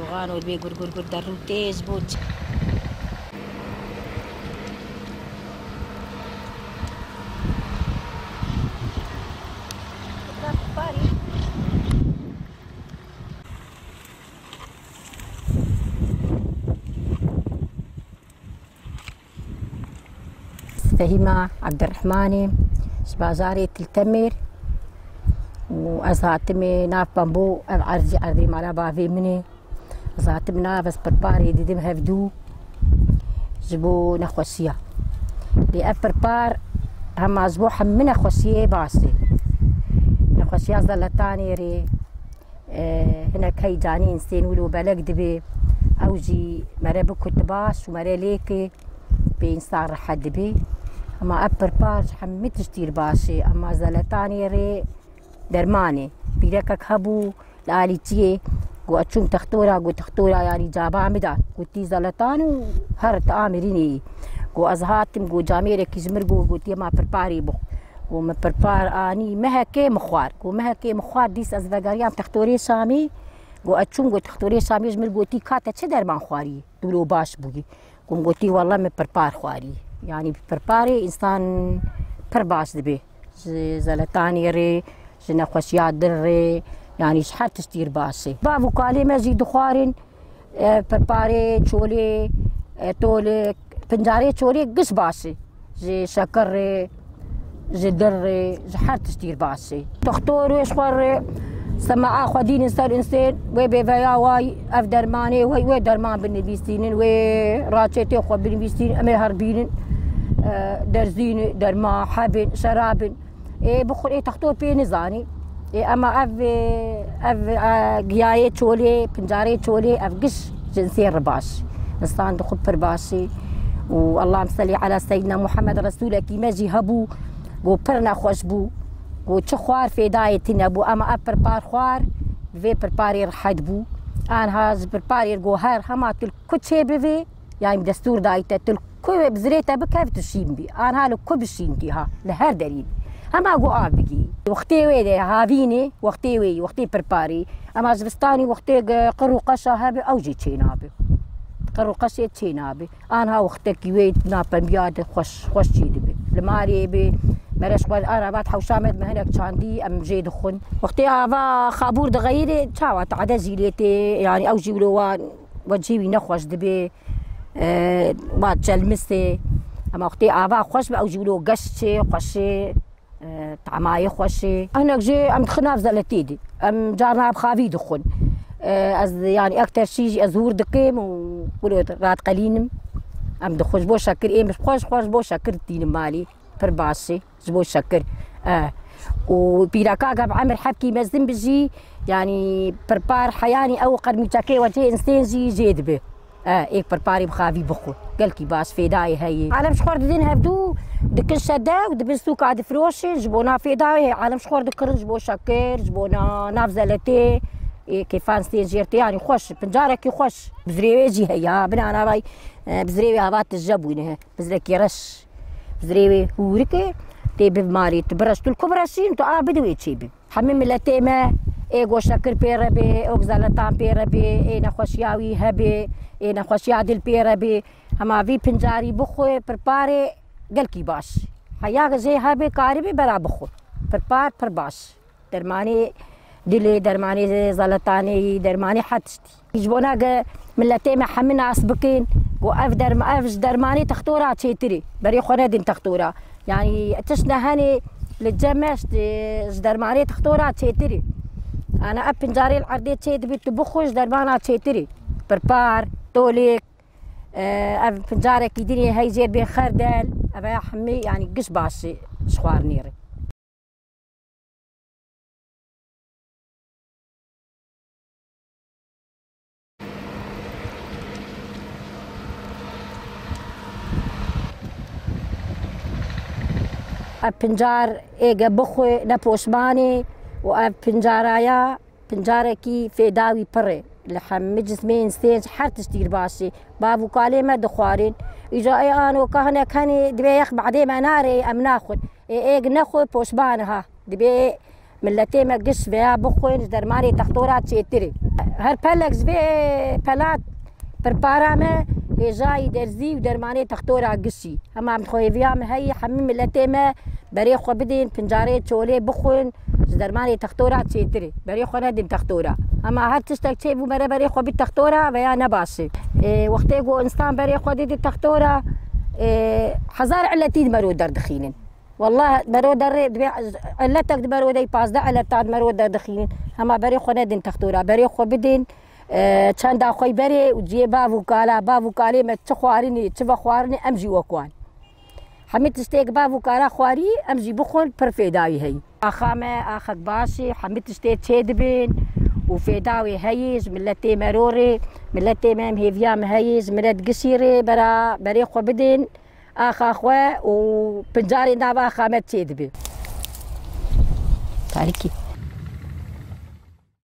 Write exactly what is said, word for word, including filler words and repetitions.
Wano dibê gur gur gur derû tê ji bo çi? Fehîma Ebdirehmanê, ji bajarê Til Temêr û ez hatime nav Pembû, ev erzî erdê mala bavê min e. Ez hatime nav, ez pirparê didim hevdû ji bo nexweşiya. Lê ev pirpar hema ji bo hemî nexweşiyê baş e. Nexweşiya zeletanê rê, e, hinek hey canî însên wilo belek dibe, ew jî mere bikut baş û mere lêke pê însan rehet dibe. Ema ev pirpar ji hemî tiştî baş e, ema zeletanê rê derman e. Pîrekek hebû li alî çiyê, got ez çûm textora, got textora yanî caba min da, gotî zeletan û her tu a mirinê yî. Got ez hatim, got camêrekî ji min got, gotî ema pirparê bixwe. Got min pirpar anî mehekê min xwar. Got mehekê min xwar, dîs ez vegeriyam textorê Şamî. Got ez çûm, got textorê Şamî ji min gotî ka te çi derman xwarî? Tu wilo baş bûyî. Got min gotî wele min pirpar xwarî. Yanî pirparê însan pir baş dibe. Ji zeletanê rê, ji nexweşiya dil rê, yanî ji her tiştî rê baş e. Bav û kalê me jî dixwarin, e, pirparê, çolê, e, tolik, pincarê çolê giş baş e. Ji şekir rê, ji dil rê, ji her tiştî rê baş e. Doktor wê ji xwe rê sema'a xwe dînin ser însên, wê bêveya way ev dermanê, wê, wê derman binivîsînin, wê raçetê xwe binivîsînin, em ê her bînin, e, derzîn, derman, hebin, şerabin. Ê bixwir, ê textor pê nizanî. Ê ema ev, ev, e, giyayê çolê, pincarê çolê, ev giş ji însên re baş. Însan dixwe pir baş e. Û Allahümme sellî ala Seyyidina Muhammed, Resûlekî me jî hebû, got pir nexweş bû. Got çi xwar fêdayê tune bû, ema ev pirpar xwar, bi vê pirparê rehet bû. Anha ji pirparê got her hema tu li ku çê bivê, yanî destûr dayî te, tu li ku bi zirê te bikev tu şîn bî. Anha li ku bişîntî ha, li her derî bî. Hema got av bigî. Wextê wê de havînê, wextê wê yî, wextê pirparî. Ema zivistanî wextê ge-, qir û qeşa hebe, ew jî çênabe. Qir û qeşê çênabe. Anha wextekî wê napembiya de xweş, xweş çê dibe. Li malê be, mere ji xwe ara vat hewşa me dime hinek çandî, em jê dixwin. Wextê ava xabûr dixeyirê, çawa tade jî lê tê, yanî ew jî wilo wan, we cihê wî nexweş dibe, e, wan çelmisê. Ema wextê ava xweş be, ew jî wilo geş çê, xweşê. E, tamayê xweşê. Hinek jê em dixin nav zeletê de. Em carna bi xavî dixwin. E, ez, yanî, ekter şî jî ez hûr dikim û wilo radiqelînim. Em dixwin ji bo şekir, êm xweş xweş ji bo şekir ditînim malî. Pir baş e ji bo şekir. E, û pîreka ge bi emir hebkî mezin bi jî, yanî, pirpar heyanî ew qermîçekê we cê însên jî jê dibe. E, êk pirparî bi xavî bixwe. Gelkî baş fêdayê heye. Alem ji xwe didin hevdû dikin şede û dibin sûka difiroşin ji bona fêdayê heye. Alem ji xwe dikirin ji bo şekir, ji bona nav zeletê. Ê, kêfan stê jêr tê, yanî xweş, pincarekî xweş. Bizrê wê jî heye, ha, binana vay, e, bizrê wê ava tije bûne, bizrekî reş. Bizrê wê hûrik e, tê bi marê tu bireş, tu li ku bireşîn, tu a bidwê çê bi. Hemî miletê me, ê go şekir pê re bê, ê go zeletan pê re bê, ê nexweşiya wî hebê, ê nexweşiya dil pê re bê. Hema vî pincarî bixwe, pirparê gelkî baş. Heya jê hebê, karibê bera bixwe. Pirpar pir baş. Dermanê dilê, dermanê zeletanê yî, dermanê her tiştî. Ji bona ge miletê me hemî nas bikin, ku ev derma-, ev ji dermanê textora çêtir e. Berê xwe nedin textora. Yanî tişt ne henê li cem me ji, ji dermanê textora çêtir e. Ana ev pincarê li erdê çê dibî tu bixwe ji dermana çêtir e. Pirpar, tolêk, e, ev pincarekî din ê hey jêr bê xerdel, ev ya hemî yanî giş baş e ji xwarinê re. Ev pincar ê ge bixwe ne poşmanê û ev pincaraya pincarekî fêda wî pir e. Li hemî cismê însên ji her tiştî baş e. Bav û kalê me dixwarin. Îja ê anoka hinek henê dibê yex badê me narê em naxwin. Ê êk nexwe poşman ha. Dibê Milletê me giş veya bixwin ji dermanê textora çêtir e. Her pelek ji vê pela pirpara me hêjayî derzî û dermanê textora gişî. Hema hêviya me heyî hemî milletê me berê xwe bidên, pincarê çolê bixwin, ji dermanê textora çêtir e. Berê xwe nedin textora. Hema her tiştek çêbû mere berê xwe bid textora veya ne baş e. Ê, wextê ku însan berê xwe didî textora, ê, hezar iletî di mero derdixînin. Wallah, mero derê divê iletek di mero dey pazdeh iletan di mero derdixînin. Hema berê xwe nedin textora. Berê xwe bidin, e, çenda xwe berê û ciyê bav û kala, bav û kalê me çi xwarinê, çi vexwarinê, em jî wek wan. Hemî tiştê ku bav û kala xwarî, em jî bixwin, pir fêdawî heyî. Axa me axek baş e, hemî tiştê çêdibin û fêdawê heyî ji miletê merorê, miletê me em hêviya me heyî ji milet gişî rê bera berê xwe bidin, axa xwe û pincarê nav axa me çêdibe. Tarîkî.